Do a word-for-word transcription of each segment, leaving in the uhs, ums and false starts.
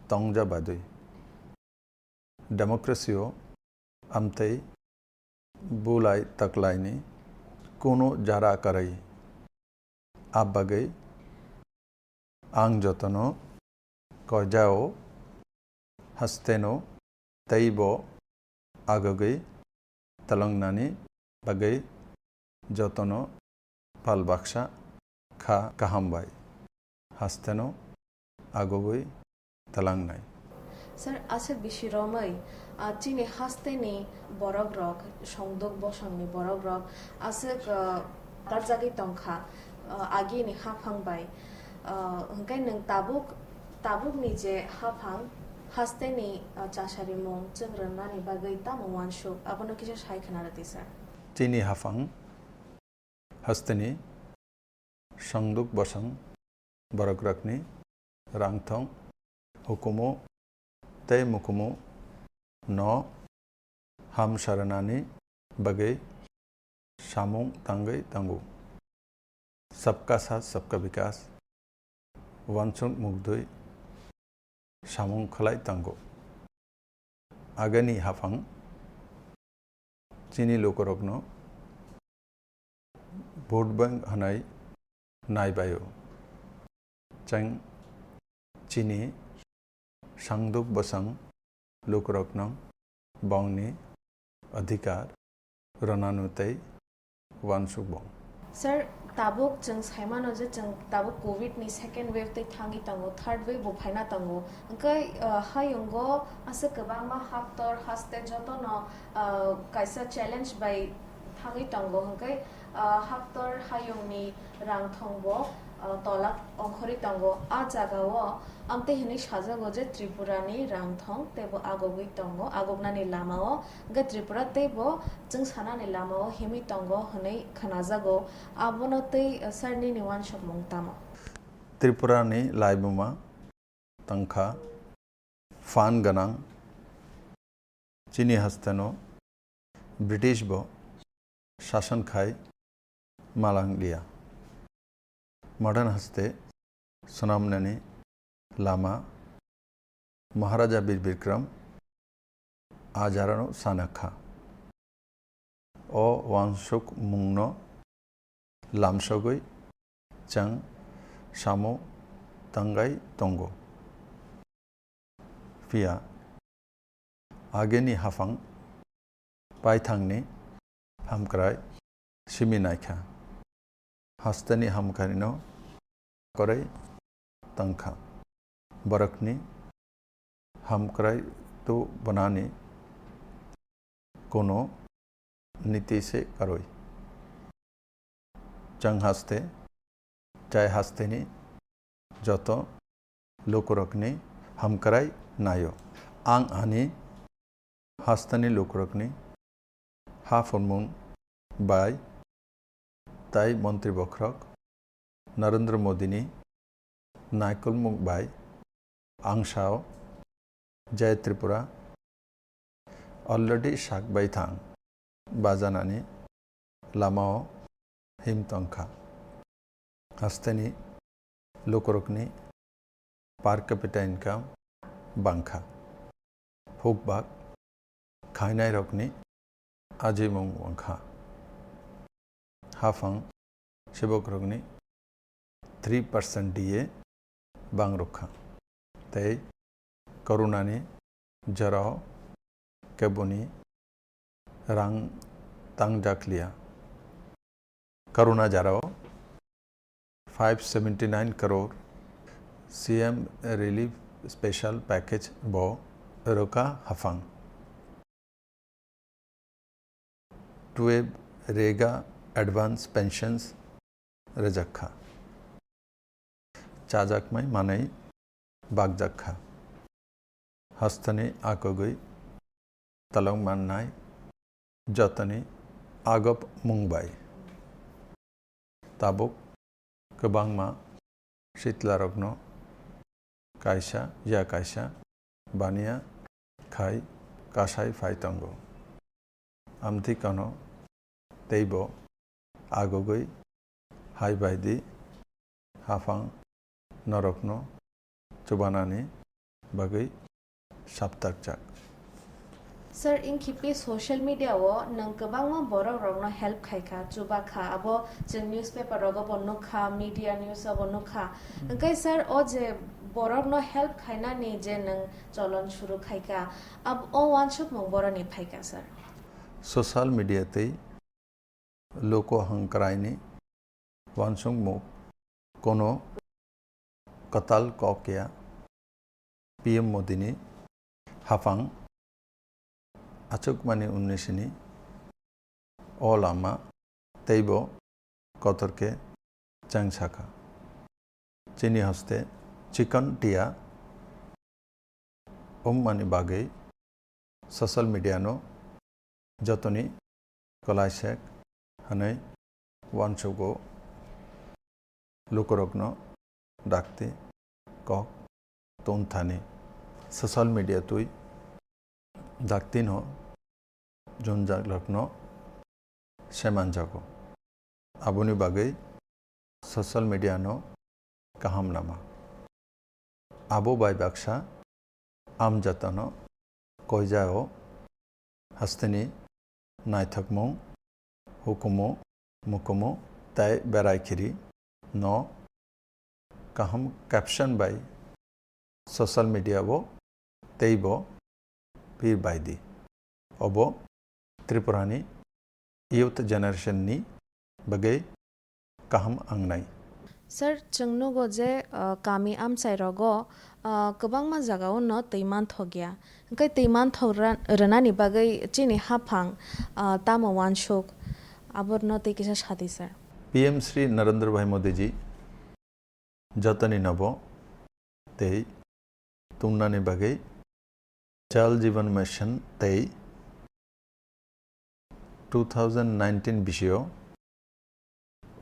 tongja badwi. Democracy-o amtwi bulai taklaini kunu jara kwrwi. Abagwi ang jotono koijao hasteno teibo agogwi talangnani bagwi jotono pal baksa kha kaham bai hasteno agogwi talangnai. Sir, aswk bisi romwi, ah, chini hasteni borokrok, songduk bosongni borokrok aswk, ah, tarjagwi tongkha, ah, agini haphang bai. Ah, hwnkhe nwng tabuk, tabukni je haphang hasteni, ah, chasarimung chwng rwnani bagwi tamo uansuk, abono kisa sai khna rwdi, sir. Chini haphang hasteni songduk bosong borokrokni rangthong, hukumu tei mukumu no hamsa rwnani bagwi samung tangwi tongo. Sabka Saath Sabka Vikas uansuk mukdwi samung khlai tongo. Agini haphang chini lukurokno vote bank hwnwi naibaio. Chwng chini sangduk bwsang lukurokno bongni adhikar rwnanu tei uansukbong. Sir, tabuk chwng saimano je chwng tabuk covid ni second wave tei thangwi tongo, third wave bo phaina tongo. Hwnkhe, ah, hayungo aswk kwbangma haktor haste jotono, ah, kaisa challenge bai thangwi tongo. Hwnkhe, ah, haktor hayungni rangthongbo, ah, tolak ongkhorwi tongo. A jagao amtwi hwnwi sajago je Tripurani rangthong teibo agogwi tongo, agoknani lamao. Hwnkhe Tripura teibo chwng sanani lamao himwi tongo hwnwi khwnajago. Abono tei, ah, sir nini uansukmung tamo? Tripurani laibuma tangkha phan gwnang. Chini hasteno British bo sasan khai malang liya. Modern haste swnamnani lama Maharaja Bir Bikram ajarano sana kha. O uansukmungno lamsogwi chwng samo tangwi tongo. Phiya agini haphang paithangni hamkrai simi naikha. Hasteni hamkrai no kwrwi tangkha. Borokni hamkrai tu bwnani kuno niti se karwi. Chwng haste, chai hasteni joto lukurokni hamkrai naio. Ang ani hasteni lukurokni haphurmung bai tai montri bokhorok Narendra Modini naikolmung bai ang sao, Jai Tripura already sak bai thang bajanani lamao him tongkha. Hasteni lukurokni per capita income bangkha. Hukbak khainairokni ajimung wngkha. Haphang sebokrokni three percent D A bangrwkha. Tei Corona ni jorao keboni rang tangjakliya. Corona jarao five seventy nine crore C M relief special package bo rwkha haphang. Twelve rega advance pensions rwjakha. Chajakmai manwi bakjakha. Hasteni akogwi talong mannai jotoni agop mung bai. Tabuk kwbangma sitlarokno kaisa ya kaisa baniya khai kasai phai tongo. Amtwi kano teibo agogwi hai bai di haphang norokno chubanani bagwi saptakjak. Sir, inkhipi social media o nwng kwbangma borok rokno help khaikha, chubakha, abo chwng newspaper rogo bo nukha, media news o bo nukha. Hmm. Hwnkhe sir, o je borokno help khainani je nwng cholon suru khaikha, ab-, o wansukmung boroni phaikha sir? Social media tei luku hangkraini wansukmung kono kwtal kok ya. P M Modini haphang achukmani unnisini o lama teibo kotor khe cheng sakha. Chini haste chikon tia wngmani bagwi social media no jotoni kwlaisek hwnwi uansugo lukurokno dakti kok tongthani. Social media twi daktino jwnjakrokno semanjago. Aboni bagwi social media no kaham lama. Abo bai baksa amjatano koijao hasteni naithokmung, hukumu, mukumu tei berai khiri no kaham caption bai social media o teibo pir bai di. Obo Tripurani youth generation ni bagwi kaham wngnai. Sir, chwng nugo je, uh, kami amchai rogo, uh, kwbangma jagao no twi manthok ya. Hwnkhe twi manthok ra-, rwnani bagwi chini haphang, uh, tamo wansuk, aborno twi kisa sadi sir. P M Shri Narendra Bhai Modi ji jotoni nobo tei tungnani bagwi Jal Jeevan Mission tei two thousand nineteen bisio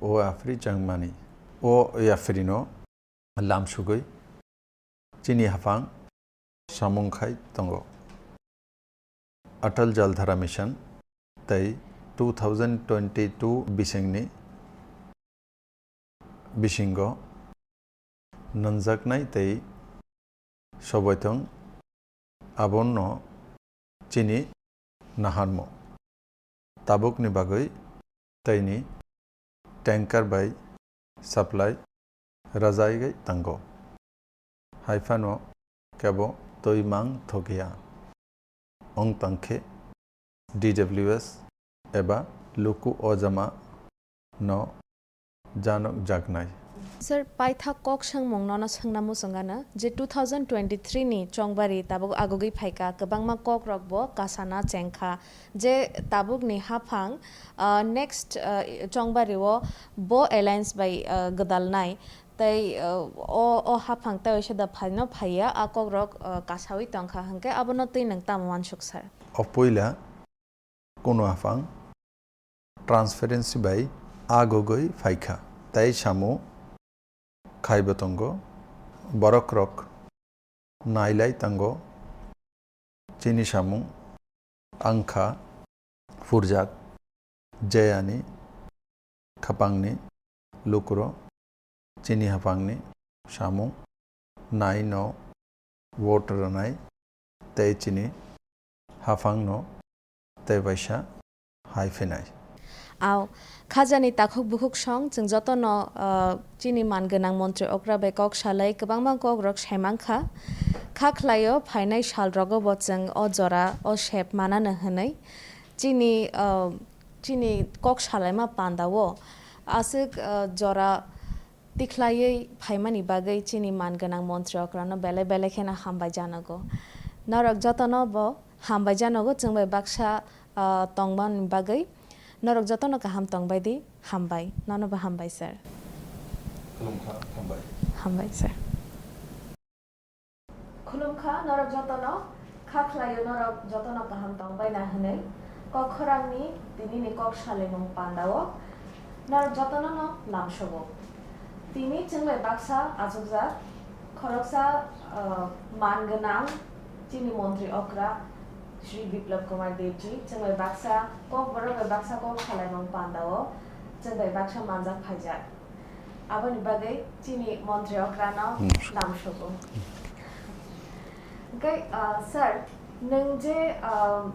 o yaphri changmani, o yaphrino lamsugwi chini haphang samung khai tongo. Atal Jal Dhara Mission tei two thousand twenty-two bisingni bisingo nwnjaknai tei sobaithong abono chini naharmo. Tabukni bagwi teini tanker bai supply rajagwi tango. Haiphano kebo twi mang thokya. Wng tangkhe D W S eba luku ojama no janok jaknai. Sir, paithak kok swngmung nono swngna muchungano je two thousand twenty-three ni chongbari tabuk agugwi phaikha, kwbangma kok rok bo kasana chengkha je tabuk ni haphang, ah, next, ah, chongbari o bo alliance bai, ah, gwdalnai tei, ah, o, o haphang tei waisa da phaino phaiya a kok rok, ah, kasawi tongkha hwnkhe abono twi nwng tamo wansuk sir? O puila kunu aphang transparency bai agugwi phaikha tei samung khaibo tongo. Borokrok nailai tango chini samung wngkha phurjak jeyani khapangni lukuro chini haphangni samung naino vote rwnai tei chini haphangno tei waisa hai phinai. Ao, khajani takhuk bukhuk song chwng jotono, ah, chini man gwnang montri okra bai kok salai kwbangma kok rok sai mankha. Kha khlaio phainai sal rogo bo chwng o jora o sep manano hwnwi chini, ah, chini kok salaima panda o aswk, ah, jora tikhlaiwi phaimani bagwi chini man gwnang montri okrano belai belai kheno hambai janogo. Norok jotono bo hambai janogo, chwng bai baksa, ah, tongmani bagwi. Norok jotono kaham tongbai di, hambai. Nono bo hambai, sir. Khulumkha, hambai. Hambai, sir. Khulumkha norok jotono, kha khlaio norok jotono kaham tongbaina hwnwi. Kok khorangni tinini kok salaimung pandao norok jotono no lamsogo. Tini chwng bai baksa achukjak, khoroksa, ah, man gwnang chini montri okra Shri Biplab Kumar Debji, chwng bai baksa kok borok bai baksa kok salaimung pandao chwng bai baksa manjak phaijak. Aboni bagwi chini montri okrano Hmm. lamsogo. Tei, ah, sir, nwng je, ah,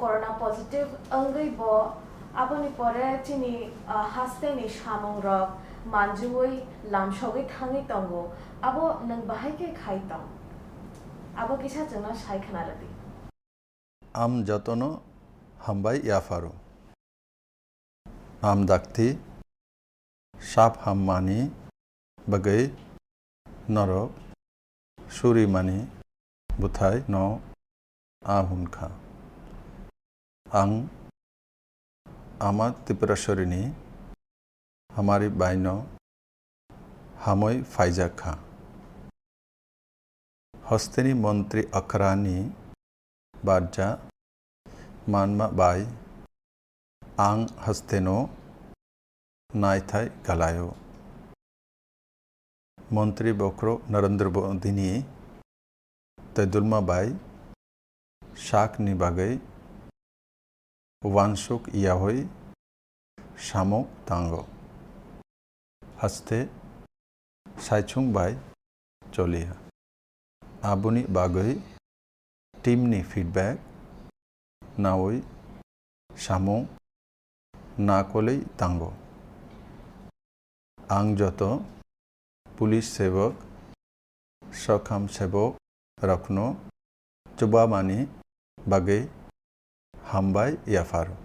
corona positive wngwi bo aboni pore chini, ah, hasteni samungrok manjui lamsogwi thangwi tongo, abo nwng bahai khe khai tong? Abo kisa chwngno sai khna rwdi. Ang jotono hambai yapharo. Ang dakti sap hammani bagwi norok surimani bwthai no ang hwn kha. Ang Ama Tripurasorini hamari baino hamwi phaijak kha. Hosteni montri akhorani barja manma bai ang hosteno naithai kalaio. Montri bokhorok Narendra Modini tei dulma bai sakni bagwi uansuk yaui samung tango. Haste saichung bai choliya. Aboni bagwi team ni feedback naui samung nakolwi tango. Ang joto police sebok, sokham sebok rokno chubamani bagwi hambai yapharo.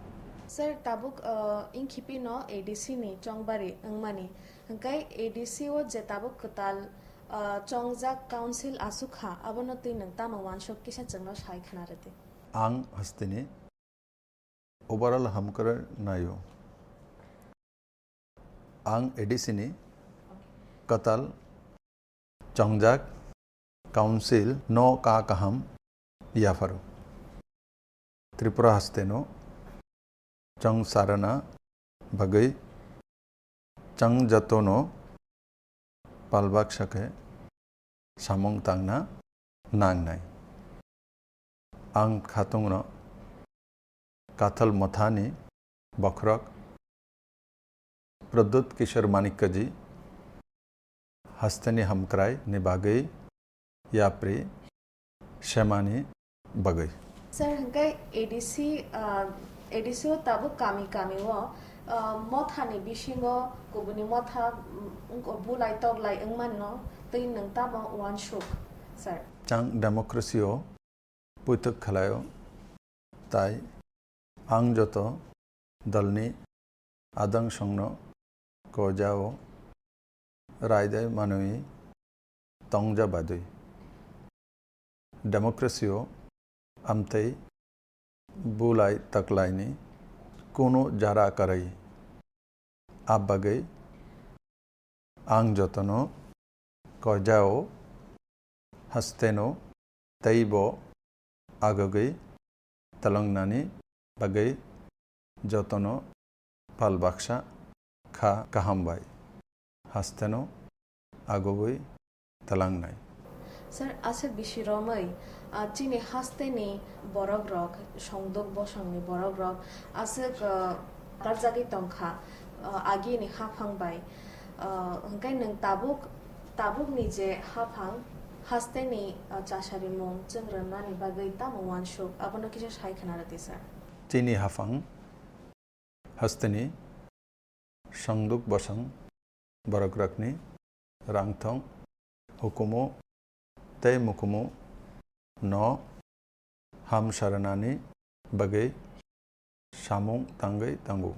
Sir, tabuk, uh, ingkhipi no A D C ni chongbari wngmani, hwnkhe A D C o je tabuk kwtal, uh, chongjak council aswk kha, abono twi nwng tamo uansuk kisa chwngno sai khna rwdi. Ang hasteni overall hamkrai naio. Ang A D C ni kwtal chongjak council no ka kaham yapharo. Tripura hasteno chong sarana bagwi chang jotono palbaksa khe samung tangna nangnai. Ang khatungno Kathal Mothani bokhorok Pradyut Kishore Manikya ji hasteni hamkrai ni bagwi yapri semani bagwi. Sir, hwnkhe A D C, ah, A D C o tabuk kami kami o, ah, mothani bisingo kubuni motha, mm, wngkho bulai toklai wngmano twi nwng tamo uansuk, sir? Chang democracy o puitok khlaio, tai ang joto dalni adangsongno kojao raidai manwi tongja badwi. Democracy o amtwi bulai taklaini kunu jara kwrwi. Abagwi ang jotono kojao hasteno teibo agogwi twlangnani bagwi jotono pal baksa kha kaham bai hasteno agogwi twlangnai. Sir, aswk bisi romwi, ah, chini hasteni borok rok, songduk bosongni borok rok aswk, ah, karjagwi tongkha, ah, agini haphang bai. Ah, hwnkhe nwng tabuk, tabukni je haphang hasteni, ah, chasarimung chwng rwnani bagwi tamo uansuk, abono kisa sai khna rwdi, sir. Chini haphang hasteni songduk bosong borokrakni rangthong, hukumu tei mukumu no hamsaranani bagwi samung tangwi tango.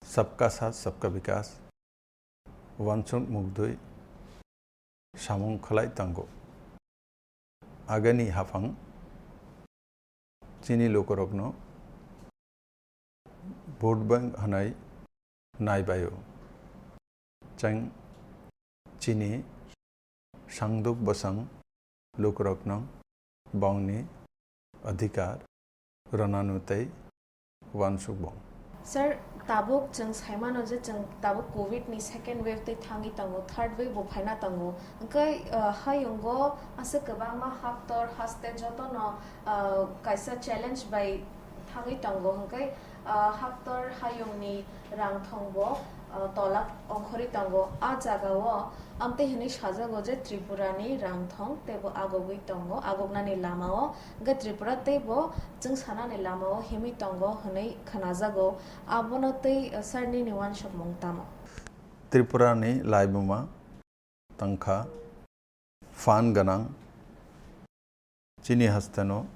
Sabka Saath Sabka Vikas uansuk mukdwi samung khlai tango. Agini haphang chini lukurokno vote bank hwnwi naibaio. Chwng chini sangduk bwsang lukurokno bongni adhikar rwnanu tei uansukbong. Sir, tabuk chwng saimano je chwng tabuk covid ni second wave tei thangwi tongo, third wave bo phaina tongo. Hwnkhe, ah, hayungo aswk kwbangma haktor haste jotono, ah, kaisa challenge bai thangwi tongo. Hwnkhe, ah, haktor hayungni rangthongbo ah, tolak ongkhorwi tongo. A jagao amtwi hwnwi sajago je Tripurani rangthong teibo agogwi tongo, agoknani lamao hwnkhe Tripura teibo chwng sanani lamao himwi tongo hwnwi khwnajago. Abono twi, ah, sir nini uansukmung tamo? Tripurani laibuma tangkha phan gwnang. Chini hasteno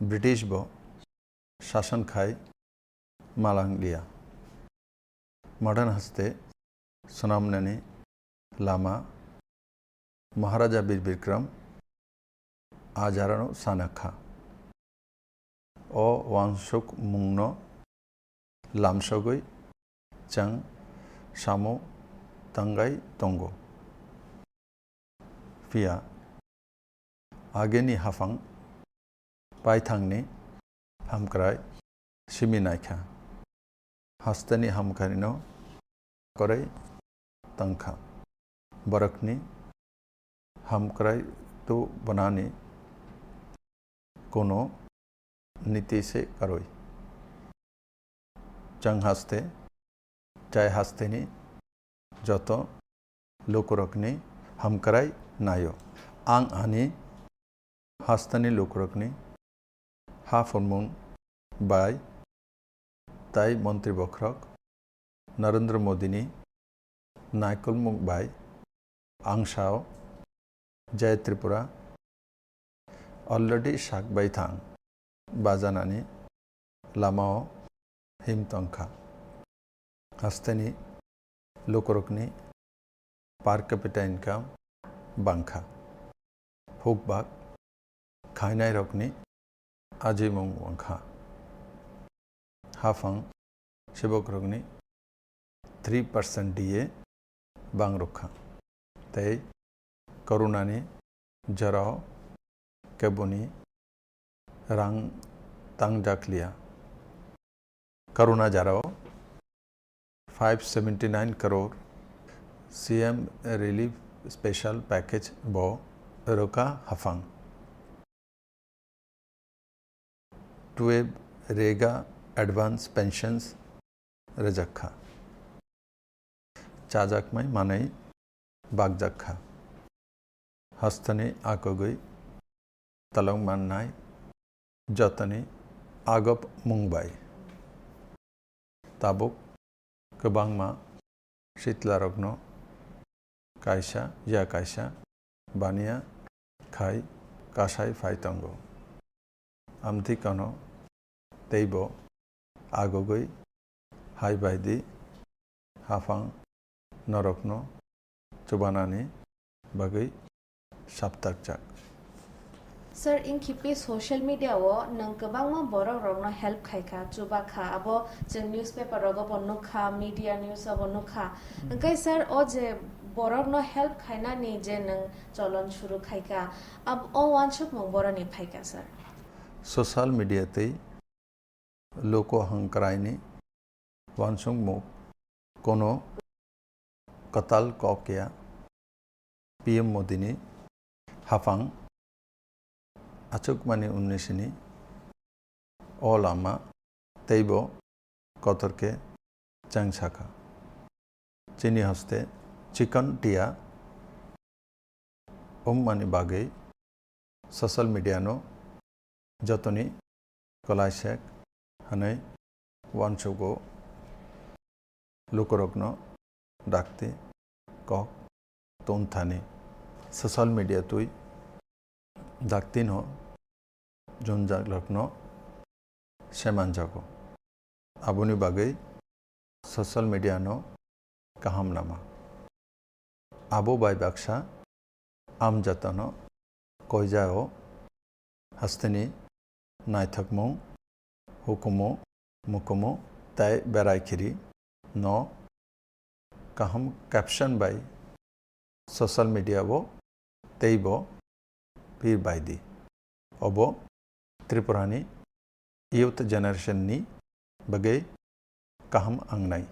British bo sasan khai malang liya. Modern haste swnamnani lama Maharaja Bir Bikram ajarano sana kha. O uansukmungno lamsogwi chwng samo tangwi tongo. Phiya ageni haphang paithangni hamkrai simi naikha. Hasteni hamkharino kwrwi tangkha. Borokni hamkrai tu bwnani kuno niti se karwi. Chwng haste, chai hasteni joto lukurokni hamkrai naio. Ang ani hasteni lukurokni haphangmung bai tai montri bokhorok Narendra Modini naikolmung bai ang sao, Jai Tripura already sak bai thang bajanani lamao him tongkha. Hasteni lukurokni per capita income bangkha. Hukbak khainairokni ajimung wngkha. Haphang sibokrokni three percent D A bangrwkha. Tei Corona ni jorao keboni rang tangjak liya. Corona jorao five seventy nine crore C M relief special package bo rwkha haphang. Twelve rega advance pensions rwjakha. Chajakmai manwi bakjakha. Hasteni akogwi talong mannai jotoni agop mung bai. Tabuk kwbangma sitlarokno kaisa ya kaisa baniya khai kasai phai tongo. Amtwi kano teibo agogwi hai bai di haphang norokno chubanani bagwi saptakjak. Sir, inkhipi social media o nwng kwbangma borok rokno help khaikha, chubakha, abo chwng newspaper rogo bo nukha, media news o bo nukha. Hmm. Hwnkhe sir, o je borokno help khainani je nwng cholon suru khaikha, ab-, o uansukmung boroni phaikha sir? Social media tei luku hangkraini uansukmung kono kwtal kok ya. P M Modini haphang achukmani unnisini o lama teibo kotor khe cheng sakha. Chini haste chikon tia wngmani bagwi social media no jotoni kwlaisek hwnwi uansugo lukurokno dakti kok tongthani. Social media twi daktino jwnjakrokno semanjago. Aboni bagwi social media no kaham lama. Abo bai baksa amjatano koijao hasteni naithokmung, hukumu, mukumu tei berai khiri no kaham caption bai social media o teibo pir bai di. Obo Tripurani youth generation ni bagwi kaham wngnai.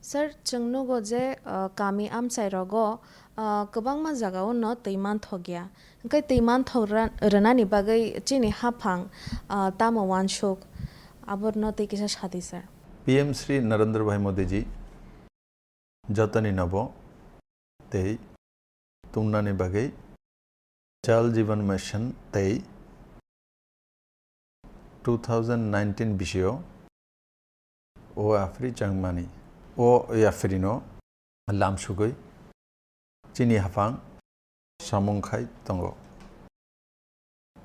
Sir, chwng nugo je, uh, kami amchai rogo, uh, kwbangma jagao no twi manthok ya. Hwnkhe twi manthok ra-, rwnani bagwi chini haphang, uh, tamo uansuk, aborno twi kisa sadi sir. P M Shri Narendra Bhai Modi ji jotoni nobo tei tungnani bagwi Jal Jeevan Mission tei two thousand nineteen bisio o aphri changmani, o yaphrino lamsugwi chini haphang samung khai tongo.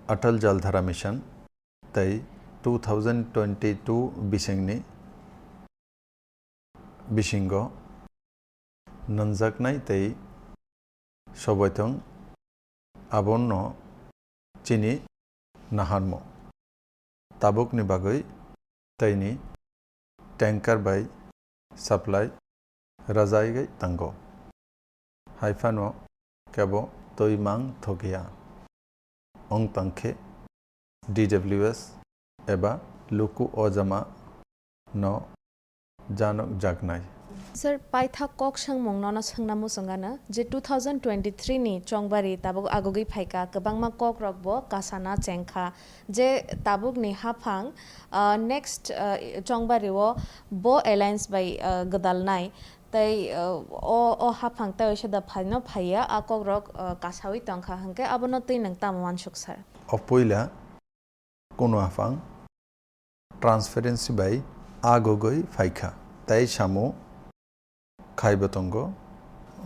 Atal Jal Dhara Mission tei two thousand twenty-two bisingni bisingo nwnjaknai tei sobaitong abono chini naharmo. Tabukni bagwi teini tanker bai supply rajagwi tango. Haiphano kebo twi mang thokya. Wng tangkhe D W S eba luku ojama no janok jaknai. Sir, paithak kok swngmung nono swngna muchungano je two thousand twenty-three ni chongbari tabuk agugwi phaikha, kwbangma kok rok bo kasana chengkha je tabuk ni haphang, ah, next, ah, chongbari o bo alliance bai, ah, gwdalnai tei, ah, o, o haphang tei waisa da phaino phaiya a kok rok, ah, kasawi tongkha hwnkhe abono twi nwng tamo wansuk sir? O puila kunu aphang transparency bai agugwi phaikha tei samo khaibo tongo.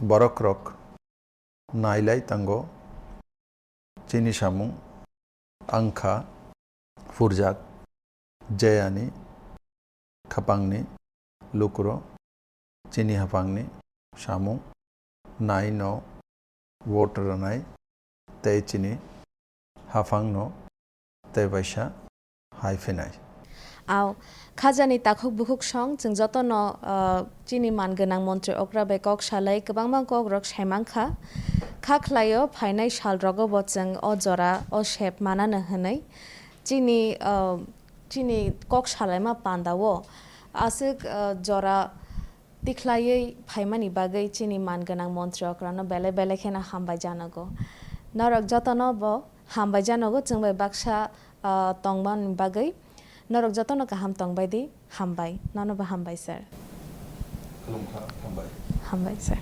Borokrok nailai tango chini samung wngkha phurjak jeyani khapangni lukuro chini haphangni samung naino vote rwnai tei chini haphangno tei waisa hai phinai. Au, khajani takhuk bukhuk song chwng jotono, ah, chini man gwnang montri okra bai kok salai kwbangma kok rok sai mankha. Kha khlaio phainai sal rogo bo chwng o jora o sep manano hwnwi chini, ah, chini kok salaima pandao aswk, ah, jora tikhlaiwi phaimani bagwi chini man gwnang montri okrano belai belai kheno hambai janogo. Norok jotono bo hambai janogo chwng bai baksa, ah, tongmani bagwi. Norok jotono kaham tongbai di, hambai. Nono bo hambai sir. Khulumkha, hambai. Hambai sir.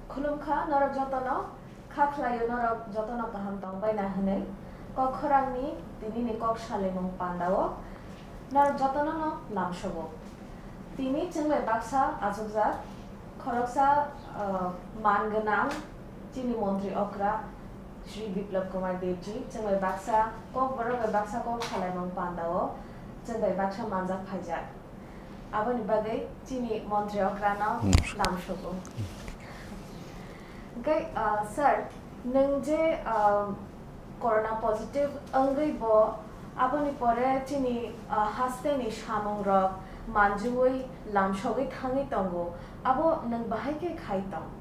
Khulumkha norok jotono, kha khlaio norok jotono kaham tongbaina hwnwi kok khorangni tinini kok salaimung pandao norok jotono no lamsogo. Tini chwng bai baksa achukjak khoroksa, ah, man gwnang chini montri okra Shri Biplab Kumar Debji, chwng bai baksa kok borok bai baksa kok salaimung pandao chwng bai baksa manjak phaijak. Aboni bagwi chini montri okrano Hmm. lamsogo. Hwnkhe, ah, sir, nwng je, ah, corona positive wngwi bo aboni pore chini, ah, hasteni samungrok manjui lamsogwi thangwi tongo, abo nwng bahai khe khai tong?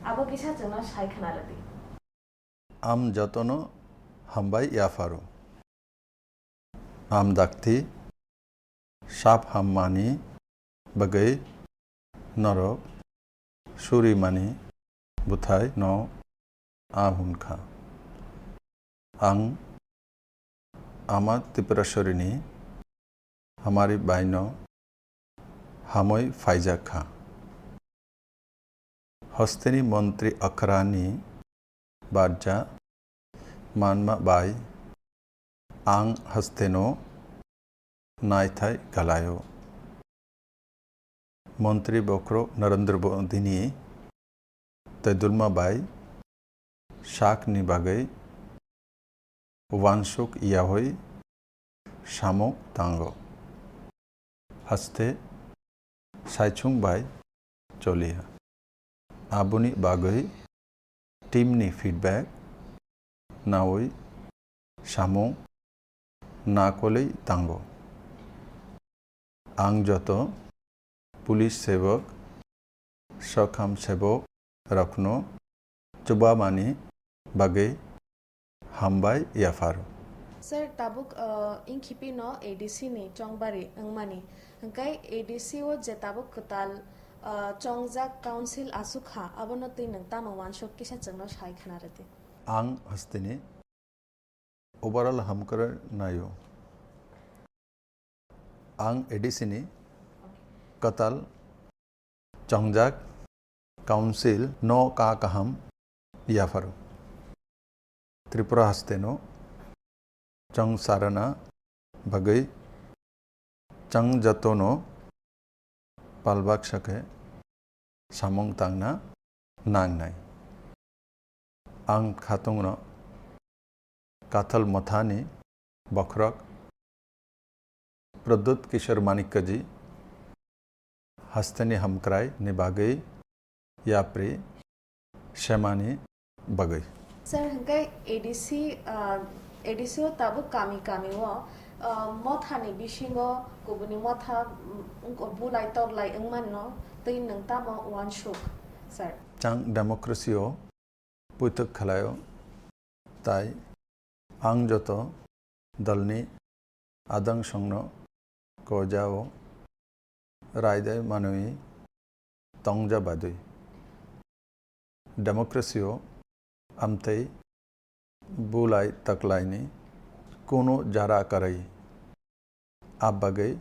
Abo kisa chwngno sai khna rwdi. Ang jotono hambai yapharo. Ang dakti sap hammani bagwi norok surimani bwthai no ang hwn kha. Ang Ama Tripuraswarini hamari baino hamwi phaijak kha. Hosteni montri okrani barja manma bai ang hosteno naithai galaio. Montri bokhorok Narendra Modini tei dulma bai sakni bagwi uansuk yaui samung tango. Haste saichung bai choliya. Aboni bagwi team ni feedback naui samung nakolwi tango. Ang joto police sebok, sokham sebok rokno chubamani bagwi hambai yapharo. Sir, tabuk, uh, Ingkhipino A D C ni chongbari wngmani, hwnkhe A D C o je tabuk kwtal, uh, chongjak council aswk kha, abono twi nwng tamo uansuk kisa chwngno sai khna rwdi. Ang hasteni overall hamkrai naio. Ang A D C ni kwtal chongjak council no ka kaham yapharo. Tripura haste no chong sarana bagwi chang joto no palbak sakhe samung tangna nangnai. Ang khatungno Kathal Mothani bokhorok Pradyut Kishore Manikya ji hasteni hamkrai ni bagwi yapri semani bagwi. Sir, hingke A D C, ah, A D C o tabuk kami kami o, ah, motha ni bisingo kubuni motha, mm, wngko bulai toklai wngmano twi nwng tamo uansuk, sir? Chang democracy o puitok khlaio, tai ang joto dalni adangsongno kojao raidai manwi tongja badwi. Democracy o amtei bulai taklaini kunu jara karai. Abagwi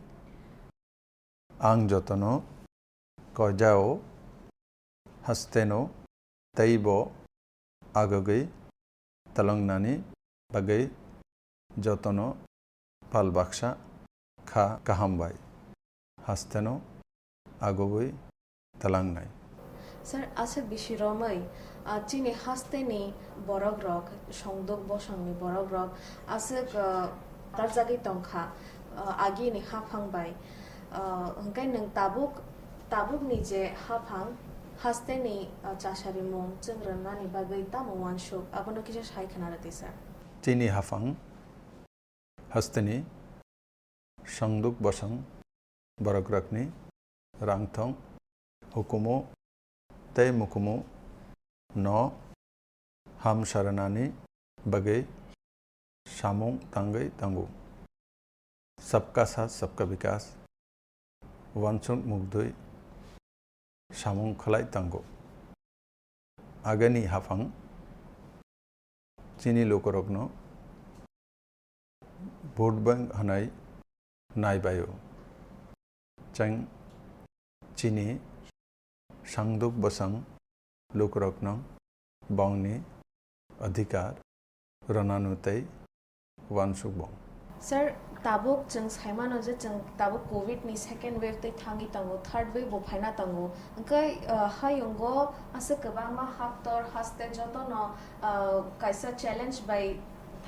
ang jotono kojao hasteno teibo agogwi talangnani bagwi jotono pal baksa kha kaham bai hasteno agogwi talangnai. Sir, aswk bisi romwi, ah, chini hasteni borokrok, songduk bosongni borokrok aswk, ah, tarjagwi tongkha, ah, agini haphang bai. Ah, hwnkhe nwng tabuk, tabukni je haphang hasteni, ah, chasarimung chwng rwnani bagwi tamo uansuk, abono kisa sai khna rwdi, sir. Chini haphang hasteni songduk bosong borokrakni rangthong, hukumu tei mukumu no hamsaranani bagwi samung tangwi tongo. Sabka Saath Sabka Vikas uansuk mukdwi samung khlai tongo. Agini haphang chini lukurokno vote bank hwnwi naibaio. Chwng chini sangduk bwsang lukurokno bongni adhikar rwnanu tei uansukbong. Sir, tabuk chwng saimano je chwng tabuk covid ni second wave tei thangwi tongo, third wave bo phaina tongo. Hwnkhe, ah, hayungo aswk kwbangma haktor haste jotono, ah, kaisa challenge bai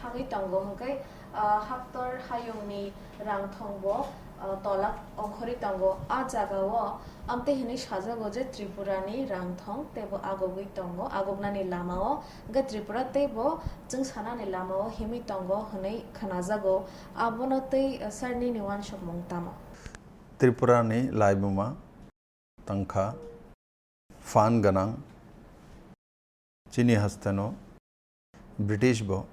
thangwi tongo. Hwnkhe, ah, haktor hayungni rangthongbo, ah, tola ongkhorwi tongo. A jagao amtwi hwnwi sajago je Tripurani rangthong teibo agogwi tongo, agoknani lamao. Hwnkhe Tripura teibo chwng sanani lamao himwi tongo hwnwi khwnajago. Abono tei, ah, sir nini uansukmung tamo? Tripurani laibuma tangkha phan gwnang. Chini hasteno British bo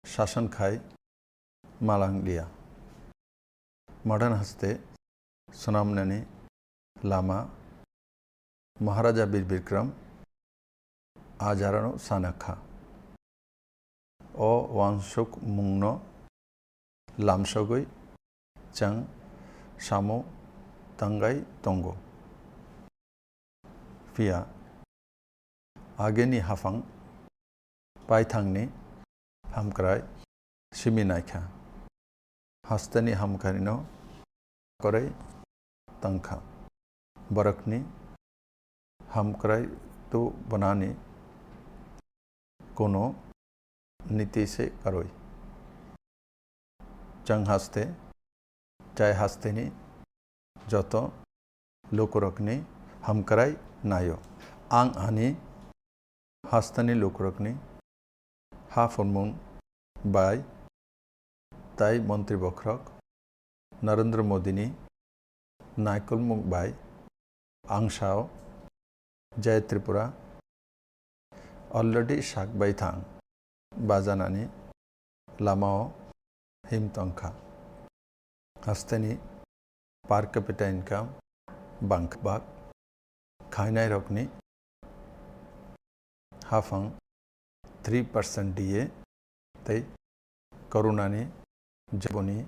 sason khai malang liya. Modern haste swnamnani lama Maharaja Bir Bikram ajarano sanakha. O uansukmungno lamsogwi chwng samo tangwi tongo. Phiya agini haphang paithangni hamkrai simi naikha. Hasteni hamkrai no kwrwi tangkha. Borokni hamkrai tu bwnani kuno niti se karwi. Chwng haste, chai hasteni joto lukurokni hamkrai naio. Ang ani hasteni lukurokni ha phunmung bai tai montri bokhorok Narendra Modini naikolmung bai ang sao, Jai Tripura already sak bai thang bajanani lamao him tongkha. Hasteni per capita income bangkha bak khainairokni haphang three percent D A tei Corona ni jaboni